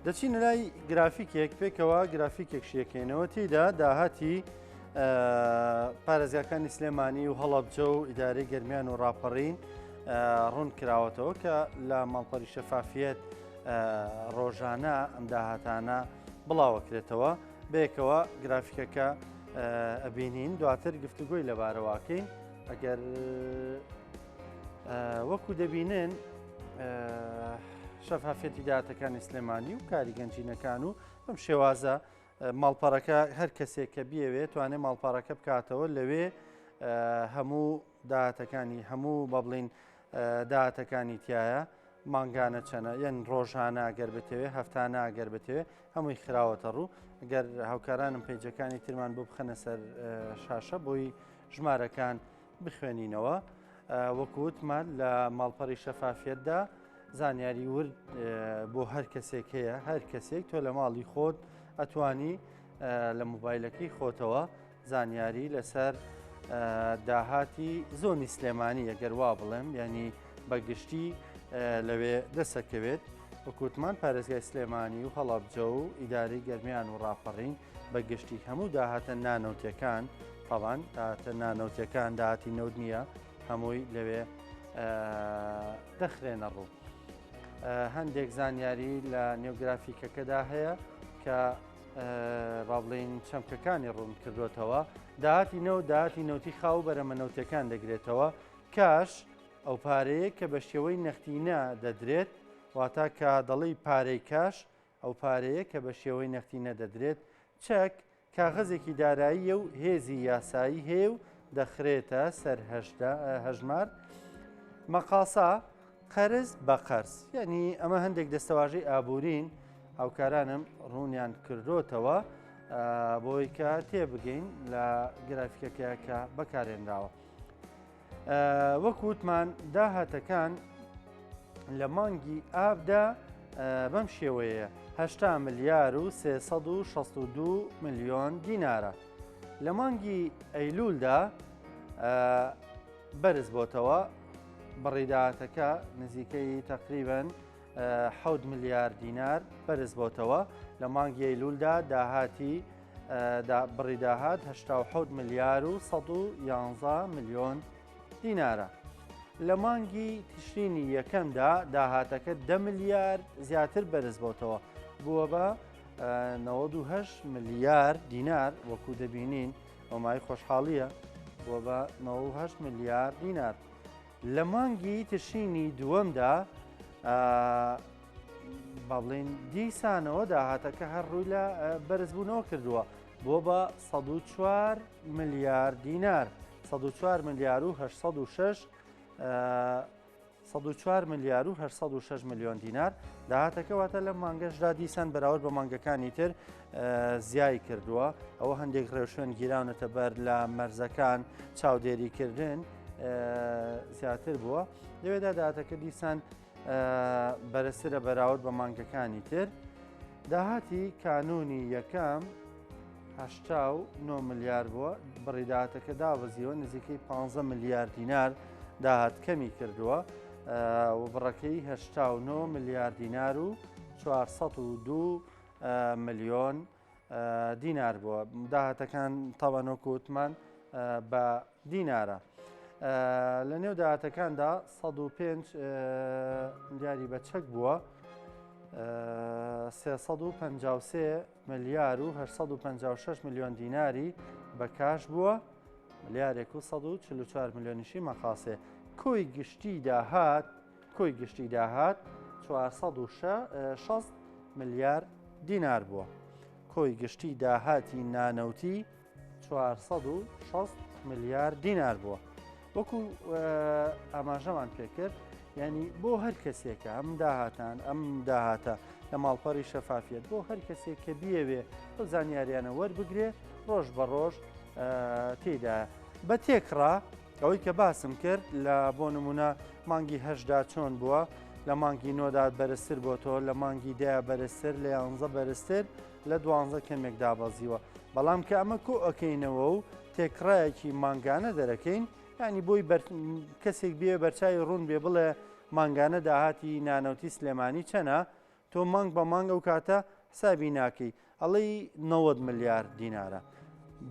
دەچینە لای گرافیکێک پێکەوە گرافیکێک شیەکەینەوە تێیدا داهاتی پارێزگاکانی سلێمانی و هەڵەبجە و ئیدارەی گەرمیان و ڕاپەڕین ڕوون کراوەتەوە کە لە ماڵپەری شەفافیەت ڕۆژانە ئەم داهاتانە بڵاوەکرێتەوە بەیەکەوە گرافیکەکە ئەبینین دواتر گفتوگۆی لەبارەواکەین ئەگەر وەکو دەبینن شەفافیەتی داهاتەکانی سلێمانی و کاری گەنجینەکان و بەم شێوازە ماڵپەڕەکە هەر کەسێک کە بیەوێت توانێت ماڵپەڕەکە بکاتەوە لەوێ هەموو داهاتەکانی هەموو بە بڵین داهاتەکانی تایە مانگانە چەنە یەن ڕۆژانە گەر بتەوێ هەفتانە گەر بتەوێ هەمووی خراوەتە ڕوو گەر هاوکارانم پەیجەکانی ترمان بۆ بخەنە سەر شاشە بۆی ژمارەکان بخوێنینەوە وەکو وتمان لە ماڵپەڕی شەفافیەتدا زانیاری ورد بۆ هەر کەسێک هەیە هەر کەسێک تۆ لە ماڵی خۆت ئەتوانی لە مۆبایلەکەی خۆتەوە زانیاری لەسەر داهاتی زۆنی سلێمانی ئەگەر وا بڵێم ینی بەگشتی لەوێ دەسەکەوێت وەکوتمان پارێزگای سلێمانی و هەڵەبجە و ئیداری گەرمیان و ڕاپەڕین بە گشتی هەموو داهاتە نانەوتەکان تاوان داهاتە نانەوتەکان داهاتی نەوت نییە هەمووی لەوێ دەخرێنە ڕوو. هەندێک زانیاری لە نێوگرافیکەکەدا هەیە کە با بڵین چەمکەکانی ڕوون کردوێتەوە داهاتی نەوت داهاتی نەوتی خاو بەرەمە نەوتەکان دەگرێتەوە کاش ئەو پارەیە کە بە شێوەی نەختینە دەدرێت واتا کە دەڵی پارەی کاش ئەو پارەیە کە بە شێوەی نەختینە دەدرێت، چەک، کاغەزێکی داراییە و هێزی یاسایی هەیە و دەخرێتە سەر هەژمار. مەقاسە، قەرز بە قەرز. یعنی ئەمە هەندێک دەستەواژەی ئابوورین، هاوکارانم ڕوونیان کردۆتەوە بۆی کە تێبگەین لە گرافیکەکە کە بەکارێنراوە. وەک وتمان داهاتەکان لە مانگی ئابدا بەم شێوەیە هەشتا ملیار و 362 ملیۆن دینارە لە مانگی ئەیلولدا بەرز بۆتەوە بڕی داهاتەکە نزیکەی تقریبن 7 ملیار دینار بەرز بۆتەوە لە مانگی ئەیلولدا داهاتی بڕی داهات 87 ملیار و 111 ملیۆن دینارە. لە مانگی تشرینی یەکەمدا داهاتەکە دە ملیار زیاتر بەرز بۆتەوە بووە بە 98 ملیار دینار وەکو دەبینین ئەومای خۆشحاڵیە بووە بە 98 ملیار دینار. لە مانگی تشرینی دووەمدا با بڵێین دیسانەوە داهاتەکە هەر ڕووی لە بەرزبوونەوە کردووە بۆ بە 104 ملیار دینار 104 ملیار و 806 104 ملیار و 806 میلیۆن دینار داهاتەکە واتە لە مانگەشدا دیسان بەراورد بە مانگەکانی تر زیای کردووە ئەوە هەندێک ڕێوشوێن گیراونەتە بەر لە مەرزەکان چاودێریکردن زیاتر بووە لەوێدا داهاتەکە دیسان بەرزترە بەراورد بە مانگەکانی تر. داهاتی کانوونی یەکەم 89 ملیار بووە، بڕی داهاتەکە دابەزیوە نزیکەی 15 ملیار دینار داهات کەمی کردووە و بڕەکەی 89 ملیار دینار و 402 ملیۆن دینار بووە داهاتەکان تاوان وەکو وتمان بە دینارە. لە نێو داهاتەکاندا 105 ملیاری بە چەک بووە 353 ملیار و 856 میلیۆن دیناری بە کاش بووە ملیارێک و 144 میلیۆنیشی مەقاسێ کۆی گشتی داهات کۆی گشتی داهات 460 ملیار دینار بووە. کۆی گشتی داهاتی نانەوتی 460 ملیار دینار بووە. وەکو ئاماژەمان پێکرد ینی بۆ هەر کەسێکە ئەم داهاتان ئەم داهاتە لە ماڵپەڕی شەفافیت بۆ هەر کەسێک کە بیەوێ ئەو زانیاریانە وەربگرێ ڕۆژ بە ڕۆژ تێدا بە تێکڕا ئەوەی کە باسم کرد لە بۆ نمونە مانگی هەشدا چۆن بووە لە مانگی نۆدا بەرزتر بۆتەوە لە مانگی دەیا بەرزتر لە یانزە بەرزتر لە دوانزە کەمێک دابەزیوە بەڵام کە ئەمە کۆ ئەکەینەوە و تێکڕایەکی مانگانە دەرەکەین ینی بۆی کەسێک بێ بەرچوی ڕوون بێ بڵێ مانگانە داهاتی نانەوتی سلێمانی چەنە؟ تۆ مانگ بە مانگ ئەو کاتە حسابی ناکەی ئەڵێی 90 ملیار دینارە.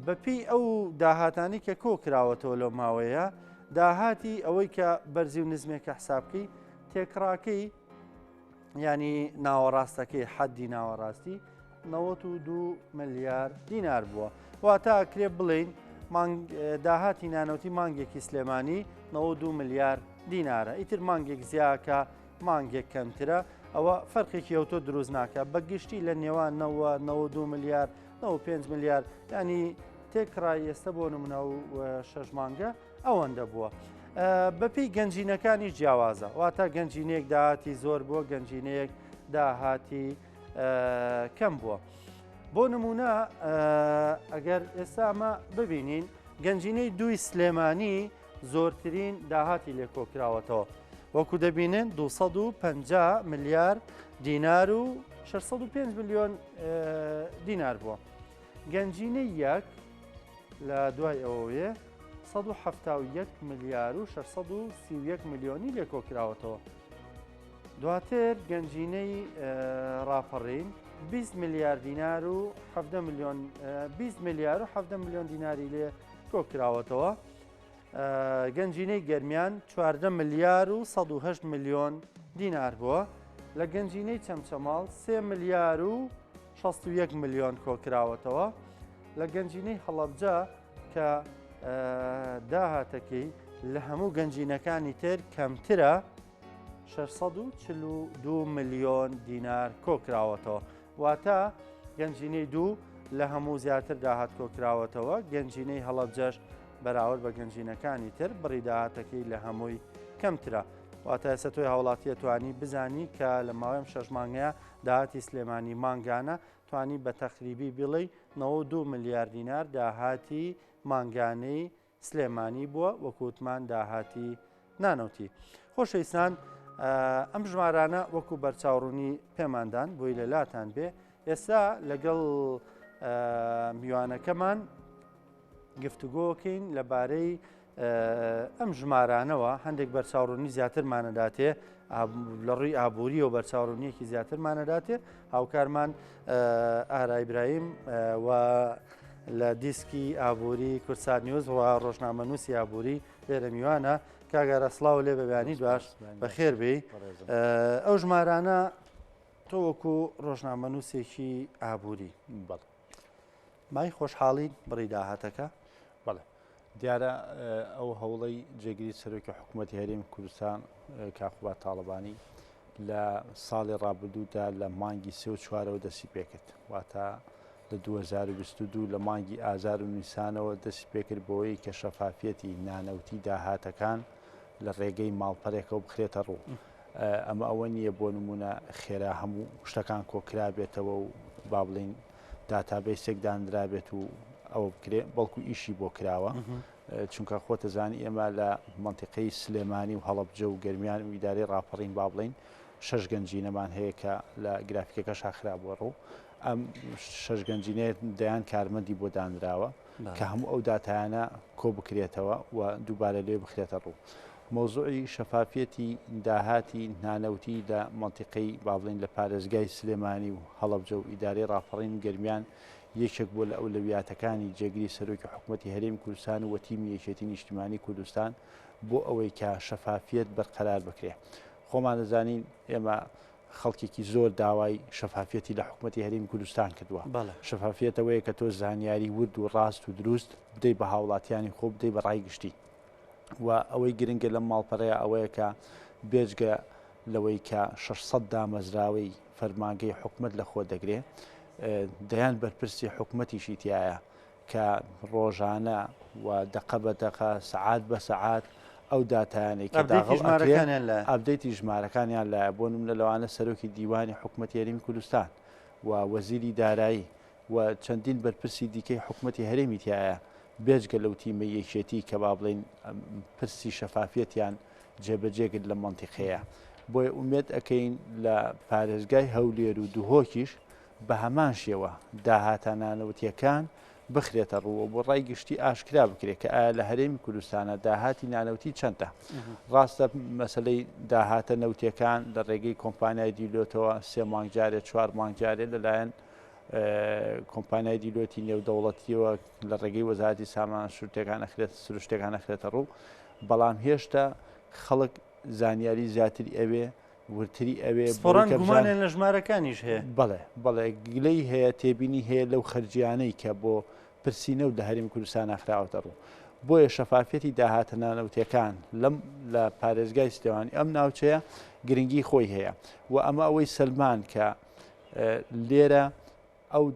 بەپێی ئەو داهاتانی کە کۆ کراوەتەوە لەو ماوەیە داهاتی ئەوەی کە بەرزی و نزمێکە حسابکەی تێکڕاکەی ینی ناوەڕاستەکەی حەدی ناوەڕاستی 92 ملیار دینار بووە واتە ئەکرێ بڵین داهاتی نانەوتی مانگێکی سلێمانی 92 ملیار دینارە ئیتر مانگێک زیاکە مانگێک کەمترە ئەوە فەرقێکی ئەوتۆ دروست ناکە بە گشتی لە نێوان نەوە 92 ملیار 95 ملیار ینی تێکڕای ئێستا بۆ نمونە و شەش مانگە ئەوەندە بووە. بەپی گەنجینەکانی جیاوازە واتە گەنجینەیەک داهاتی زۆر بووە گەنجینەیەک داهاتی کەم بووە. بۆ نمونە ئەگەر ئێستا ئەمە ببینین گەنجینەی دووی سلێمانی زۆرترین داهاتی لێ کۆکراوەتەوە. وەکو دەبینن 250 ملیار دینار و 605 ملیۆن دینار بووە. گەنجینەی یەک لە دوای ئەوەوێ 171 ملیار و 631 ملیۆنی لێ کۆکراوەتەوە. دواتر گەنجینەی ڕاپەڕین 20 ملیار دینار و 17 ملیۆن 20 ملیار و 17 ملیۆن دیناری لێ کۆکراوەتەوە. گەنجینەی گەرمیان 14 ملیار و 108 ملیۆن دینار بووە. لە گەنجینەی چەمچەماڵ 3 ملیار و 61 ملیۆن کۆکراوەتەوە. لە گەنجینەی هەڵەبجە کە داهاتەکەی لە هەموو گەنجینەکانی تر کەمترە 642 ملیۆن دینار کۆکراوەتەوە. واتە گەنجینەی دوو لە هەموو زیاتر داهات کۆکراوەتەوە، گەنجینەی هەڵەبجەش بەراورد بە گەنجینەکانی تر بڕی داهاتەکەی لە هەمووی کەمترە. واتە ئێستا تۆی هاوڵاتیە توانی بزانی کە لە ماوەی ئەم شەش مانگەیە داهاتی سلێمانی مانگانە توانی بە تەقریبی بڵێی 92 ملیار دینار داهاتی مانگانەی سلێمانی بووە وەکو وتمان داهاتی نانەوتی. خۆشەویستان ئەم ژمارانە وەکو بەرچاوڕوونی پێماندان بۆی لە لاتان بێ ئێستا لەگەڵ میوانەکەمان گفتوگۆکەین لەبارەی ئەم ژمارانەوە هەندێک بەرچاوڕوونی زیاترمانەداتێ لە ڕووی ئابووری و بەرچاوڕوونیەکی زیاترمانەداتێ هاوکارمان ئارا ئیبراهیم و لە دیسکی ئابووری کوردسات نیوز و ڕۆژنامەنووسی ئابووری لێرە میوانە کاک ئارا سڵاو لێ بەبیانی باش بەخێر بێی ئەو ژمارانە تۆ وەکو ڕۆژنامەنووسێکی ئابووری بەڵێ مای خۆشحاڵین بڕی داهاتەکە؟ بەڵێ دیارە ئەو هەوڵەی جێگری سەرۆکی حکوومەتی هەرێمی کوردستان کاک قوباد تاڵەبانی لە ساڵی ڕابردوودا لە مانگی سێ و چوارەوە دەستی پێکرد واتە لە 2022 لە مانگی ئازار و نیسانەوە دەستی پێکرد بۆی کە شەفافیەتی نانەوتی داهاتەکان لە ڕێگەی ماڵپەرێکەوە بخرێتە ڕوو. ئەمە ئەوە نییە بۆ نمونە خێرا هەموو شتەکان کۆکرابێتەوە و با بڵین داتابەیسێک دانرابێت و ئەوە بکرێ بەڵکو ئیشی بۆ کراوە چونکە خۆتەزانی ئێمە لە مەنتیقەی سلێمانی و هەڵەبجە و گەرمیان و ئیدارەی ڕاپەڕین با بڵێین شەش گەنجینەمان هەیە کە لە گرافیکەکەشا خرابووە ڕوو ئەم شەش گەنجینەیە دەیان کارمەندی بۆ دانراوە کە هەموو ئەو داتایانە کۆ بکرێتەوە و دووبارە لێ بخرێتە ڕوو. مەوزوعی شەفافیەتی داهاتی نانەوتی لە مەنتیقەی با بڵێین لە پارێزگای سلێمانی و هەڵەبجە و ئیدارەی ڕاپەڕین و گەرمیان یەکێک بووە لە ئەولەویاتەکانی جێگری سەرۆکی حکومەتی هەرێمی کوردستان و تیمی یەکێتی نیشتیمانی کوردستان بۆ ئەوەی کە شەفافیەت بەرقەرار بکرێ. خۆمان دەزانین ئێمە خەڵکێکی زۆر داوای شەفافیەتی لە حکومەتی هەرێمی کوردستان کردووە. شەفافیەت ئەوەیە کە تۆ زانیاری ورد و ڕاست و دروست بدەی بە هاوڵاتیانی خۆ بدەی بە ڕای گشتی. و ئەوەی گرنگە لەم ماڵپەرەیە ئەوەیە کە بێجگە لەوەی کە 600 دامەزراوەی فەرمانگەی حکومەت لە خۆ دەگرێ دەیان بەرپرسی حکومەتیشی تایە کە ڕۆژانە و دەقە بە دەقە سەعات بە سەعات ئەو داتایانەی کە داغڵ ئەپدەیتی ژمارەکانیان لایە بۆ نمونە لەوانە سەرۆکی دیوانی حکومەتی هەرێمی کوردستان و وەزیری دارایی و چەندین بەرپرسی دیکەی حکومەتی هەرێمی تیایە بێجگە لەو تیمەی یەکێتی کە با بڵێین پرسی شەفافیەتیان جێبەجێ کرد لەم مەنتیقەیە. بۆیە ئومێد ئەکەین لە پارێزگای هەولێر و دهۆکیش بە هەمان شێوە داهاتە نانەوتیەکان بخرێتە ڕوو و بۆ ڕای گشتی ئاشکرا بکرێت کە ئایا لە هەرێمی کوردستانە داهاتی نانەوتی چەندە. ڕاستە مەسەلەی داهاتە نەوتیەکان لە ڕێگەی کۆمپانیای دیلۆتەوە سێ مانگ جارێ چوار مانگ جارێ لەلایەن کۆمپانیای دیلۆتی نێودەوڵەتیەوە لە ڕێگەی وەزارەتی سامان سروشتەکان ئەخرێت سروشتەکان ئەخرێتە ڕوو بەڵام هێشتا خەڵک زانیاری زیاتری ئەوێ وردتری ئەوێ پسپۆڕان گومانیان لە ژمارەکانیش هەیە. بەڵێ بەڵێ گلەی هەیە تێبینی هەیە لەو خەرجیانەی کە بۆ پرسی نەوت لە هەرێمی کوردستانا خراوەتە ڕوو. بۆیە شەفافیەتی داهاتە نانەوتیەکان لەم لە پارێزگای سلێمانی ئەم ناوچەیە گرنگی خۆی هەیە و ئەمە ئەوەی سەلمان کە لێرە ئەو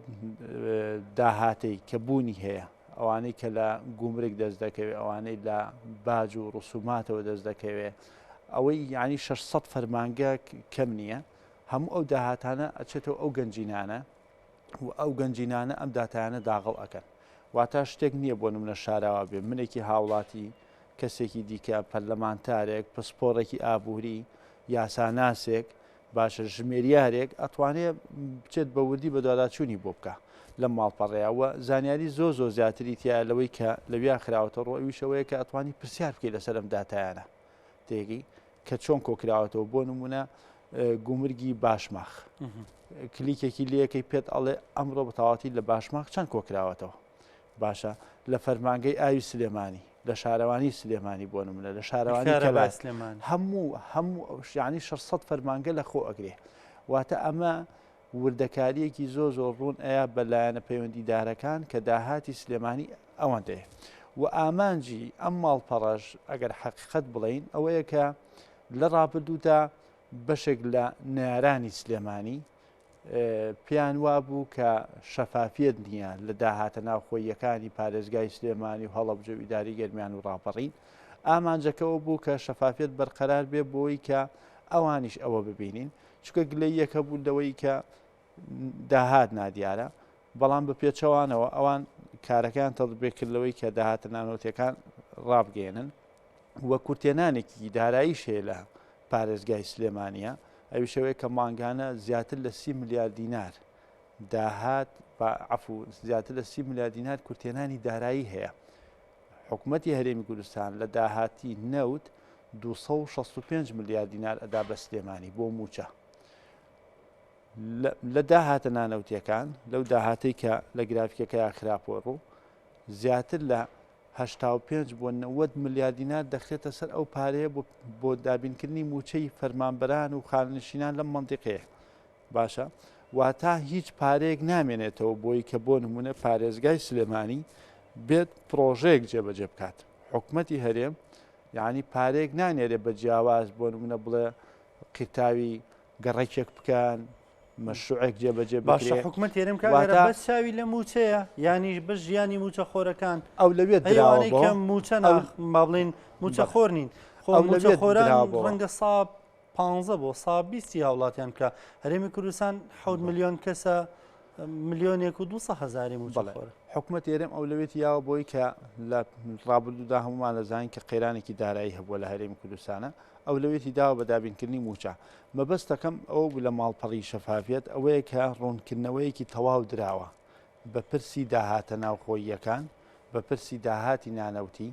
داهاتەی کە بوونی هەیە، ئەوانەی کە لە گومرگ دەست دەکەوێ، ئەوانەی لە باج و ڕسوماتەوە دەست دەکەوێ، ئەوەی یانی 600 فەرمانگە کەم نییە، هەموو ئەو داهاتانە ئەچێتەوە ئەو گەنجینانە و ئەو گەنجینانە ئەم داتایانە داغڵ ئەکەن. واتا شتێک نییە بۆ نمونە شاراوە بێ، منێکی هاوڵاتی، کەسێکی دیکە، پەرلەمانتارێک، پسپۆڕێکی ئابووری، یاساناسێک، باشە ژمێریارێک ئەتوانێ بچێت بە وردی بەدواداچوونی بۆ بکا لەم ماڵپەڕەیە و زانیاری زۆر زۆر زیاتری تیایە لەوەی کە لەویا خراوەتە ڕوو ئەویش ئەوەیە کە ئەتوانی پرسیار بکەی لەسەر ئەم داتایانە تێگەی کە چۆن کۆکراوەتەوە بۆ نمونە گومرگی باشماخ کلیکێکی لەکەی پێت ئەڵێ ئەمڕۆ بەتەواتی لە باشماخ چەند کۆکراوەتەوە باشە لە فەرمانگەی ئاوی سلێمانی لە شارەوانی سلێمانی بۆ نمونە لە شارەوانی کەلار هەموو هەموو یعنی 600 فەرمانگە لە خۆ ئەگرێ واتە ئەمە وردەکاریەکی زۆر زۆر ڕوون ئەیا بە لایەنە پەیوەندیدارەکان کە داهاتی سلێمانی ئەوەندەیە و ئامانجی ئەم ماڵپەڕەش ئەگەر حەقیقەت بڵین ئەوەیە کە لە ڕابردوودا بەشێک لە نارانی سلێمانی پێیان وابوو کە شەفافیەت نییە لە داهاتە ناوخۆییەکانی پارێزگای سلێمانی و هەڵەبجە و ئیداری گەرمیان و ڕاپەڕین، ئامانجەکە ئەوە بوو کە شەفافیەت بەرقەرار بێ بۆی کە ئەوانیش ئەوە ببینین، چونکە گلەییەک هەبوو لەوەی کە داهات نادیارە، بەڵام بە پێچەوانەوە ئەوان کارەکەیان تەتبیق کرد لەوەی کە داهاتە نانەوتیەکان ڕابگەیەنن و کورتێنانێکی داراییش هەیە لە پارێزگای سلێمانییە، ئەویش ئەوەیە کە مانگانە زیاتر لە 30 ملیار دینار داهات با عەفو زیاتر لە 30 ملیار دینار کورتهێنانی دارایی هەیە. حکومەتی هەرێمی کوردستان لە داهاتی نەوت 265 ملیار دینار ئەدا بە سلێمانی بۆ مووچە. لە داهاتە نانەوتیەکان لەو داهاتەی کە لە گرافیکەکەیا خراپۆ ڕوو زیاتر لە 85 بۆ 90 ملیار دینار دەخرێتە سەر ئەو پارەیە بۆ دابینکردنی مووچەی فەرمانبەران و خانەنشینان لەم مەنتیقەیە. باشە واتا هیچ پارەیەک نامێنێتەوە بۆی کە بۆ نمونە پارێزگای سلێمانی بێت پرۆژەیەک جێبەجێ بکات. حکومەتی هەرێم یعنی پارەیەک نانێرێ بە جیاواز بۆ نمونە بڵێ قیرتاوی گەڕەکێک بکەن، مەشروعێک جێبەجێ باشە بکرێ. حکومەت هەرێم کاک ئارام واتە بەس چاوی لە مووچەیە یانیش بەس ژیانی مووچەخۆرەکان؟ ئەولەویەت ئەی دراوە ئەوانەی بۆ کە مووچە ئەو ناخ با بڵێین بەڵێ مووچەخۆر نین خۆ ئەولەویەت مووچەخۆران دراوە بۆ ڕەنگە سا 15 بۆ سا 20 هاوڵاتیان کە هەرێمی کوردستان حەوت بەڵێ. ملیۆن کەسە ملیۆنێک و 200 هەزاری بەڵێ مووچەخۆرە. حکومەتی هەرێم ئەولەویەتی یاوە بۆی کە لە ڕابردوودا هەموومان دەزانین کە قەیرانێکی دارایی هەبووە لە هەرێمی کوردستانە ئەولەویەتی داوە بە دابینکردنی مووچە. مەبەستەکەم ئەوە بوو لە ماڵپەڕی شەفافیەت ئەوەیە کە ڕوونکردنەوەیەکی تەواو دراوە بە پرسی داهاتە ناوخۆییەکان، بە پرسی داهاتی نانەوتی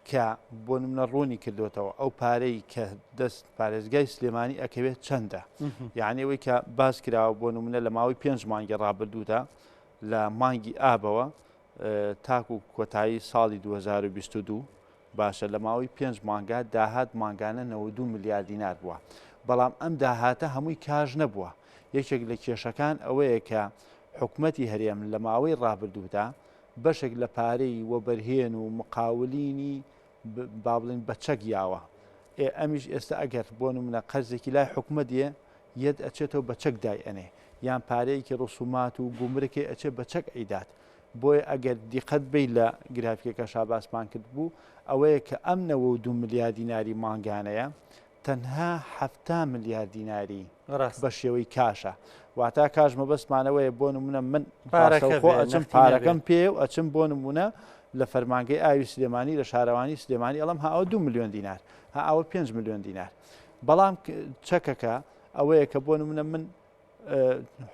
کە بۆ نمونە ڕوونی کردوێتەوە ئەو پارەی کە دەست پارێزگای سلێمانی ئەکەوێت چەندە. یعنی ئەوەی کە باس کراوە بۆ نمونە لە ماوەی پێنج مانگی ڕابردوودا لە مانگی ئابەوە تاکو کۆتایی ساڵی 2022 باشە لە ماوەی پێنج مانگا داهات مانگانە 92 ملیار دینار بووە، بەڵام ئەم داهاتە هەمووی کاش نەبووە، یەکێک لە کێشەکان ئەوەیە کە حکومەتی هەرێم لە ماوەی ڕابردوودا بەشێک لە پارەی وەبەرهێن و مقاولینی با بڵێین بە چەک یاوە، ئێ ئەمیش ئێستا ئەگەر بۆ نمونە قەرزێکی لای حکومەت یە یەت ئەچێتەوە بە چەک دای ئەنێ، یان پارەیەکی ڕسومات و گومرکێ ئەچێ بە چەک ئەیدات، بۆیە ئەگەر دیقەت بەی لە گرافیکەکەشا باسمان کرد بوو ئەوەیە کە ئەم 92 ملیار دیناری مانگانەیە تەنها 70 ملیار دیناری بە شێوەی کاشە واتا کاش مەبەستمانەوەیە بۆ نمونە من ڕاستەوخۆ ئەچم پارەکەم پێ و ئەچم بۆ نمونە لە فەرمانگەی ئاوی سلێمانی لە شارەوانی سلێمانی ئەڵم ها ئەوە 2 ملیۆن دینار ها ئەوە 5 ملیۆن دینار بەڵام چەکەکە ئەوەیە کە بۆ نمونە من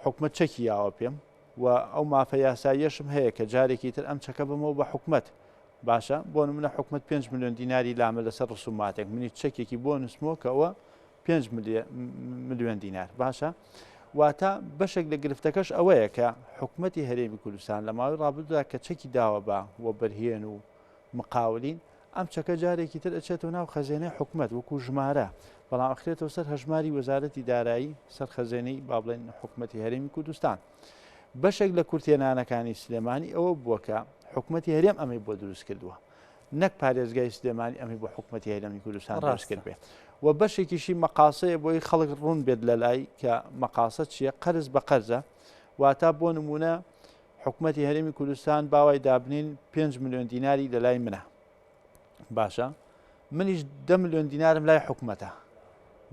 حکومەت چەکی یاوە پێم و ئەو مافە یاساییەشم هەیە کە جارێکی تر ئەم چەکە بەمەوە بە حکومەت. باشە بۆ نمونە حکومەت 5 ملیۆن دیناری لامە لەسەر ڕسوماتێک منی چەکێکی بۆ نووسمەوە کە ئەوە 5 ملیۆن دینار باشە واتە بەشێک لە گرفتەکەش ئەوەیە کە حکومەتی هەرێمی کوردستان لە ماوەی ڕابردوودا کە چەکی داوە بە وەبەرهێن و مقاولین ئەم چەکە جارێکی تر ئەچێتەوە ناو خەزێنەی حکومەت وەکو ژمارە، بەڵام ئەخرێتەوە سەر هەژماری وەزارەتی دارایی سەر خەزێنەی با بڵێن حکومەتی هەرێمی کوردستان. بەشێک لە کورتهێنانەکانی سلێمانی ئەوە بووە کە حکومەتی هەرێم ئەمەی بۆ دروست کردووە نەک پارێزگای سلێمانی ئەمەی بۆ حکومەتی هەرێمی کوردستان دروست کرد بێت و بەشێکیشی مەقاسەیە بۆی خەڵک ڕوون بێت لە لای کە مەقاسە چییە قەرز بە قەرزە واتا بۆ نمونە حکومەتی هەرێمی کوردستان باوای دابنین 5 ملیۆن دیناری لە لای منە باشە منیش دە ملیۆن دینارم لای حکومەتە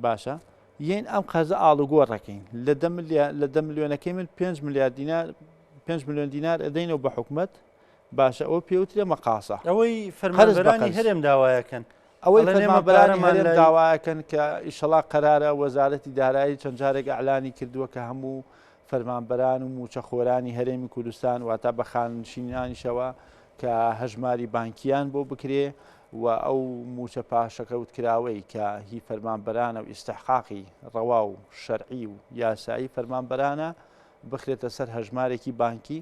باشە یین ئەم قەرزە ئاڵوگۆڕەکەین لە لە دە ملیۆنەکەی من 5 ملیار دینار 5 ملیۆن دینار ئەدەینەوە بە حکومەت باشە ئەوە پێوترێ مەقاسە ئەوەی فەرمانبەرانی هەرێم داوایەکەن ئەوەی فەرمانبەرانی هەرێم داواکەن کە ئیشەڵا قەرارە وەزارەتی دارایی چەند جارێک ئەعلانی کردووە کە هەموو فەرمانبەران و مووچەخۆرانی هەرێمی کوردستان واتا بە خانەنشینانیشەوە کە هەژماری بانکییان بۆ بکرێ و ئەو مووچە پاشەکەوتکراوەی کە هی فەرمانبەرانە و ئیستحقاقی ڕەوا و شەرعی و یاسایی فەرمانبەرانە بخرێتە سەر هەژمارێکی بانکی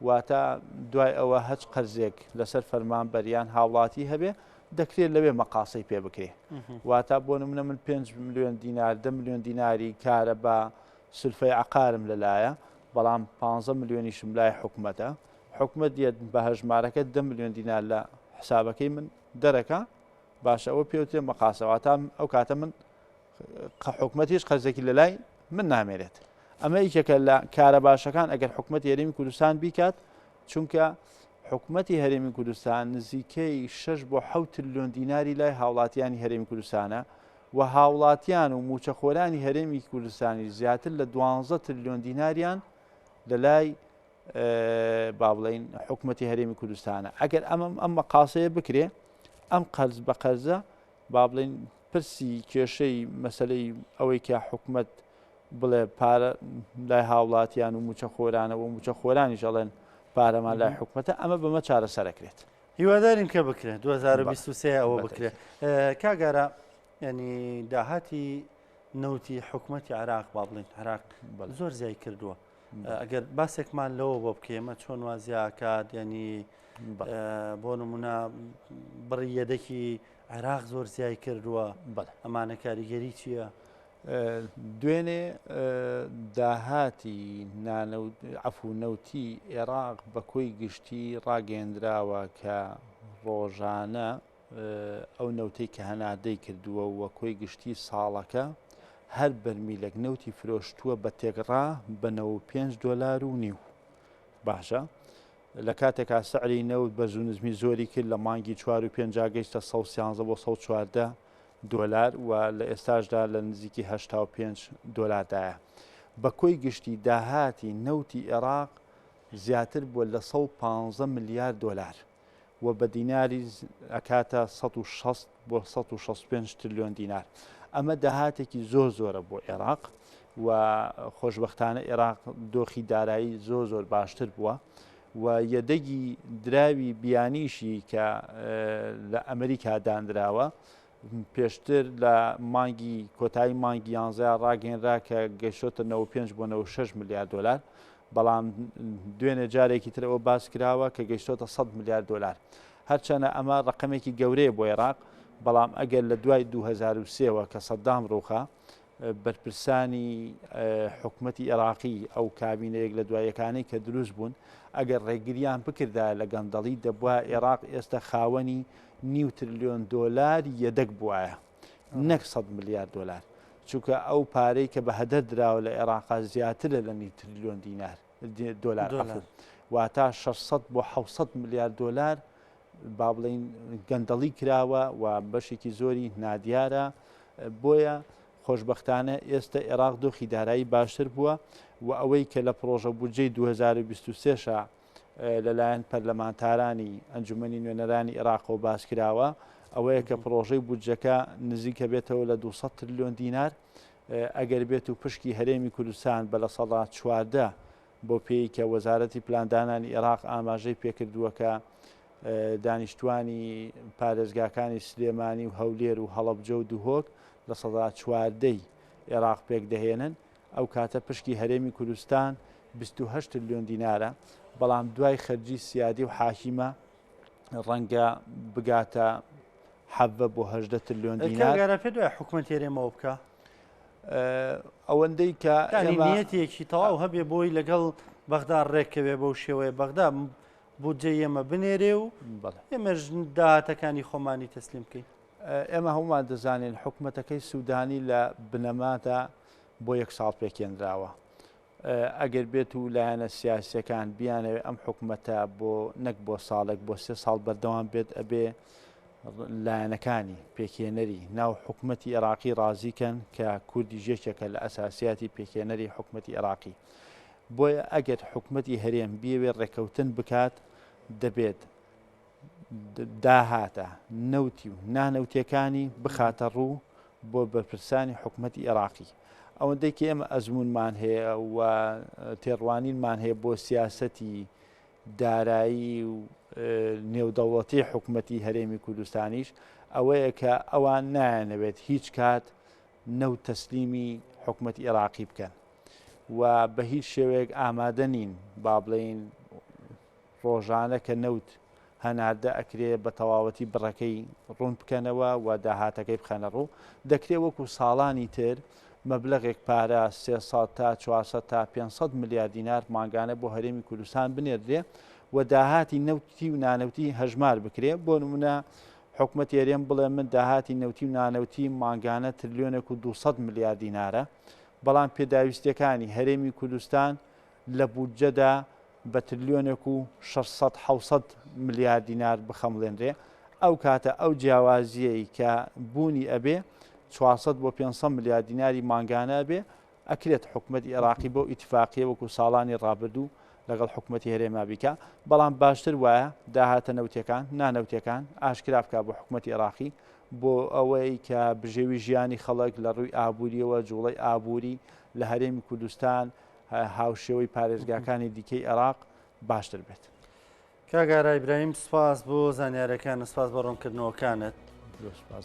واتە دوای ئەوە هەچ قەرزێک لەسەر فەرمانبەر یان هاوڵاتی هەبێ دەکرێت لەوێ مەقاسەی پێ بکرێ واتە بۆ نمونە من 5 ملیۆن دینار 10 ملیۆن دیناری کارەبا سولفەی عەقارم لەلایە بەڵام پانزە ملیۆنیشم لای حکومەتە، حکومەت دێت بە هەژمارەکە دە ملیۆن دینار لە حسابەکەی من دەرەکا، باشە ئەوە پێوترێ مەقاسە، واتا ئەو کاتە من حکومەت هیچ قەرزێکی لەلای من نامێنێت. ئەمە یەکێکە لە کارە باشەکان ئەگەر حکومەتی هەرێمی کوردستان بیکات، چونکە حکومەتی هەرێمی کوردستان نزیکەی 6 بۆ 6 ترلیۆن دیناری لای هاوڵاتیانی هەرێمی کوردستانە و هاوڵاتیان و مووچەخۆرانی هەرێمی کوردستانیش زیاتر لە دوانزە ترلیۆن دیناریان لە لای با بڵین حکوومەتی هەرێمی کوردستانە ئەگەر ئەمە ئەم مەقاسەیە بکرێ ئەم قەرز بە قەرزە با بڵین پرسی کێشەی مەسلەی ئەوەی کە حکوومەت بڵێ پارە لای هاوڵاتیان و موچەخۆرانە و موچەخۆرانیش ئەڵێن پارەمان لای حکوومەتە ئەمە بەمە چارەسەرەکرێت. هیوادارین کە بکرێت 2023 ئەوە بکرێت کاگارە ینی داهاتی نەوتی حکوومەتتی عراق با بڵین عراق زۆر زیای کردووە ئەگەر باسێکمان لەوە بۆ بکەێمە چۆن وازیاکات ینی بۆ نمونە بڕی یەدەکی عێراق زۆر زیای کردووە ئەمانە کاریگەری چییە؟ دوێنێ داهاتی عەفو نەوتی ئێراق بە کۆی گشتی ڕاگەیەندراوە کە ڕۆژانە ئەو نەوتەی کە هەناردەی کردووە و کۆی گشتی ساڵەکە هەر بەرمیلێک نەوتی فرۆشتووە بە تێکڕا بە 95 دۆلار و نیو باشە لە کاتێکا سعری نەوت بەرز و نزمی زۆری کرد لە مانگی چوار و پێنجا گەیشتە 113 بۆ 114 دۆلار و لە ئێستاشدا لە نزیکی 85 دۆلاردایە. بە کۆی گشتی داهاتی نەوتی ئێراق زیاتر بووە لە 115 ملیار دۆلار و بە دیناریش ئەکاتە 160 بۆ 165 ترلیۆن دینار. ئەمە داهاتێکی زۆر زۆرە بۆ ئێراق و خۆشبەختانە ئێراق دۆخی دارایی زۆر زۆر باشتر بووە و یەدەگی دراوی بیانیشی کە لە ئەمریکا دانراوە پێشتر لە مانگی کۆتایی مانگی یانزە ڕاگەێنرا کە گەشتۆتە 95 بۆ 96 ملیار دلار بەڵام دوێنێ جارێکی تر ئەوە باس کراوە کە گەیشتۆتە 100 ملیار دلار هەرچەنە ئەمە ڕقمێکی گەورەیە بۆ عێراق بەڵام ئەگەر لە دوای 2023ەوە کە سەدام ڕووخا بەرپرسانی حکومەتی عێراقی ئەو کابینە یەک لە دوایەکانەی کە دروست بوون ئەگەر ڕێگریان بکردایە لە گەندەڵی دەبوا عێراق ئێستا خاوەنی نیو ترلیۆن دۆلار یەدەگ بوایە نەک 100 ملیار دۆلار چونکە ئەو پارەی کە بە هەدەر دراوە لە عێراقا زیاترە لە نیو ترلیۆن دینار دۆلار واتا 600 بۆ 600 ملیار دۆلار با بڵێین گەندەڵی کراوە و بەشێکی زۆری نادیارە، بۆیە خۆشبەختانە ئێستە ئێراق دۆخی دارایی باشتر بووە و ئەوەی کە لە پڕۆژە بودجەی 2023 شا لەلایەن پەرلەمانتارانی ئەنجومەنی نوێنەرانی ئێراقەوە باس کراوە ئەوەیە کە پڕۆژەی بودجەکە نزیکە بێتەوە لە 200 ترلیۆن دینار ئەگەر بێت و پشکی هەرێمی کوردستان بە 14% بۆ پێی کە وەزارەتی پلاندانانی ئێراق ئاماژەی پێکردووە کە دانیشتوانی پارێزگاکانی سلێمانی و هەولێر و هەڵەبجە و دهۆک 14% عێراق پێک دەهێنن، ئەو کاتە پشکی هەرێمی کوردستان 28 ترلیۆن دینارە، بەڵام دوای خەرجی سیادی و حاکیمە ڕەنگە بگاتە 17 بۆ 18 ترلیۆن دینار. کاک ئارا پێت وایە حکومەت هەرێمەوە بکا؟ ئەوەندەی کە یانی نیەتێکی تەواو هەبێ بۆی لەگەڵ بەغدا ڕێککەوێ بەو شێوەیە بەغدا بودجەی ئێمە بنێرێ و ئێمەش داهاتەکانی خۆمانی تەسلیم بکەین. ئێمە هەمومان دەزانین حکومەتەکەی سودانی لە بنەمادا بۆ یەک ساڵ پێکێنراوە. ئەگەر بێت و لایەنە سیاسیەکان بیانەوێت ئەم حکومەتە بۆ نەک بۆ ساڵێک بۆ سێ ساڵ بەردەوام بێت ئەبێ لایەنەکانی پێکهێنەری ناو حکومەتی عێراقی ڕازیکەن کە کوردیش یەکێکە لە ئەساسیاتی پێکهێنەری حکومەتی عێراقی. بۆیە ئەگەر حکومەتی هەرێم بیەوێت ڕێککەوتن بکات دەبێت داهاتە نەوتی و نانەوتیەکانی بخاتە ڕوو بۆ بەرپرسانی حکومەتی عێراقی. ئەوەندەی کە ئێمە ئەزموونمان هەیە و تێڕوانینمان هەیە بۆ سیاسەتی دارایی و نێودەوڵەتی حکومەتی هەرێمی کوردستانیش ئەوەیە کە ئەوان نایانەوێت هیچ کات نەوت تەسلیمی حکومەتی عێراقی بکەن و بە هیچ شێوەیەک ئامادە نین با بڵێین ڕۆژانە کە نەوت هەناردە ئەکرێ بە تەواوەتی بڕەکەی ڕوون بکەنەوە و داهاتەکەی بخەنە ڕوو، دەکرێ وەکو ساڵانی تر مەبلەغێک پارە 300 تا 400 تا 500 ملیار دینار مانگانە بۆ هەرێمی کوردستان بنێردرێ و داهاتی نەوتی و نانەوتی هەژمار بکرێ، بۆ نمونە حکومەتی هەرێم بڵێ من داهاتی نەوتی و نانەوتی مانگانە ترلیۆنێک و 200 ملیار دینارە، بەڵام پێداویستیەکانی هەرێمی کوردستان لە بودجەدا بە ترلیۆنێک و 600 حەوسەد ملیار دینار بخەمڵێنرێ، ئەو کاتە ئەو جیاوازییەی کە بوونی ئەبێ 400 بۆ 500 ملیار دیناری مانگانە ئەبێ، ئەکرێت حکومەتی عێراقی بەو ئیتفاقیە وەکو ساڵانی ڕابردوو لەگەڵ حکومەتی هەرێما بیکا، بەڵام باشتر وایە داهاتە نەوتیەکان، نانەوتیەکان ئاشکرا بکا بۆ حکومەتی عێراقی بۆ ئەوەی کە بژێوی ژیانی خەڵک لە ڕووی ئابووریەوە جوڵەی ئابووری لە هەرێمی کوردستان هاوشێوەی پارێزگاکانی دیکەی عێراق باشتر بێت. کاک ئارا ئیبراهیم سپاس بۆ زانیارەکانت سپاس بۆ ڕوونکردنەوەکانت. زۆر سپاس.